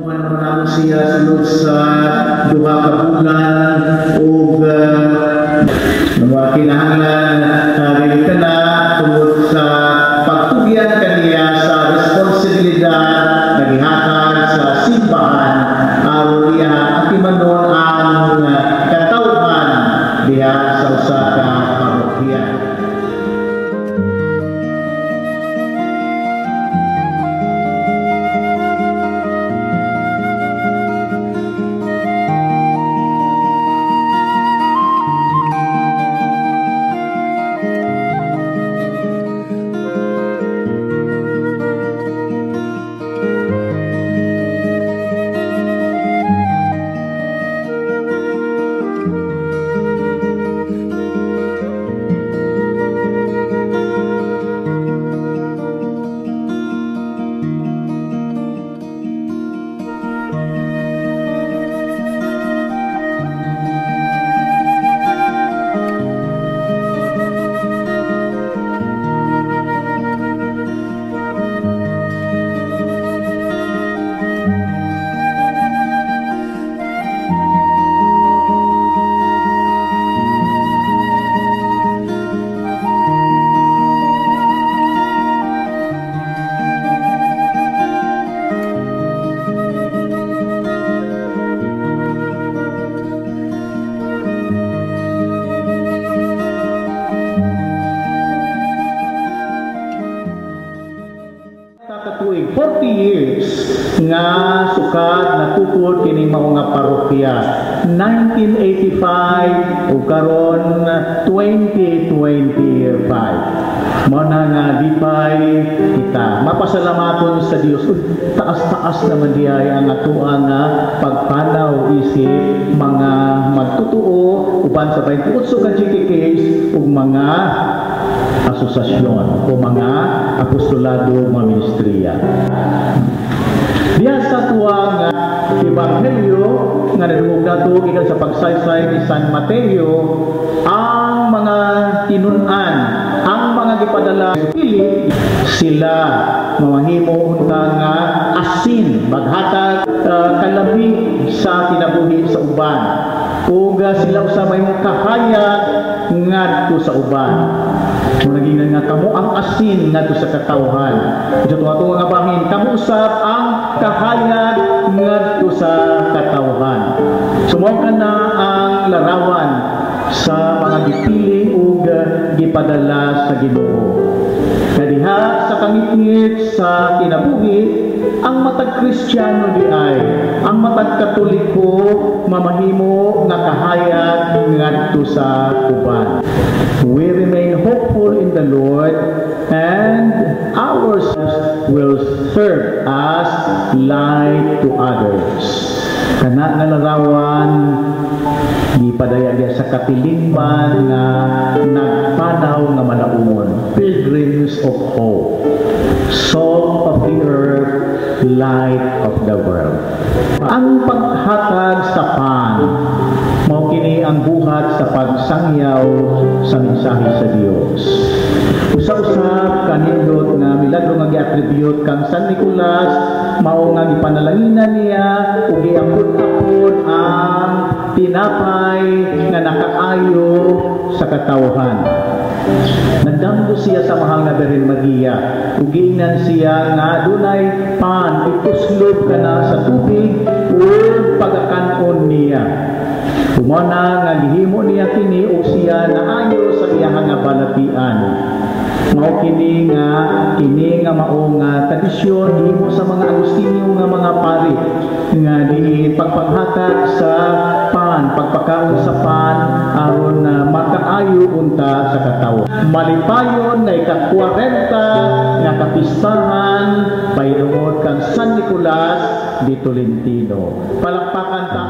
Nahuman naman namo siya sulod sa 2 ka bulan ug mga kinahanglan dili ka na tungod sa pagtugyan kaniya sa responsibilidad na gihatag sa simbahan aron iya atimanon ang katawhan diha sa usa ka parokya. Katuig 40 years nga sukad natukod kining mao nga parokya 1985 ug karon 2025. Mao na nga lipay kita mapasalamaton sa Dios. Taas-taas naman diay ang atoa nga pagpanaw isip mga magtutuo uban sa 28 ka GKKs ug mga asosasyon o mga apostolado, mga ministriya. Diya sa tuwang Ebanghelyo nga nadungog nato gikan sa pagsaysay ni San Mateo, ang mga tinun-an, ang mga gipadala pili sila mamahimo unta nga asin, maghatag kalami sa kinabuhi sa uban, ug sila usa mahimong kahayag ngadto sa uban. Naging nga kamo ang asin ngadto sa katawhan. Ito ato nga bahin, kamo usab ang kahayag ngadto sa katawhan. Sumao ka na ang larawan sa mga gipili ug gipadala sa Ginoo. Kadiha sa kangitngit sa kinabuhi, ang matag Kristiyano di ay, ang matag Katoliko mamahimo nga kahayag ngadto sa uban. We remain hopeful in the Lord, and ourselves will serve as light to others. Kana nga larawan gipadaya diya sa katilingban nga nagpanaw nga malaumon, pilgrims of hope, salt of the earth, light of the world. Ang paghatag sa pan, mao kini ang buhat sa pagsangyaw sa mensahe sa Dios. Usa-usab kanindot nga milagro nga gi-attribute kang San Nicolas, mao nga gipanalanginan niya ug giapod-apod ang tinapay nga nakaayo sa katawhan. Nagdamgo siya sa mahal nga Birhen Maria ug giingnan siya nga dunay pan, ituslob kana sa tubig ug pagakanon niya. Umana nga gihimo niya kini ug siya naayo sa iyang nga balatian. Mao kini nga mao nga tradisyon gihimo sa mga Agustinyo nga mga pari nga diin pagpanghatag sa pan, pagpakaon sa pan aron na makaayo unta sa katawo. Malipayon nga ika-40 nga kapistahan pahinungod kang San Nicolas de Tolentino. Palakpakan ta.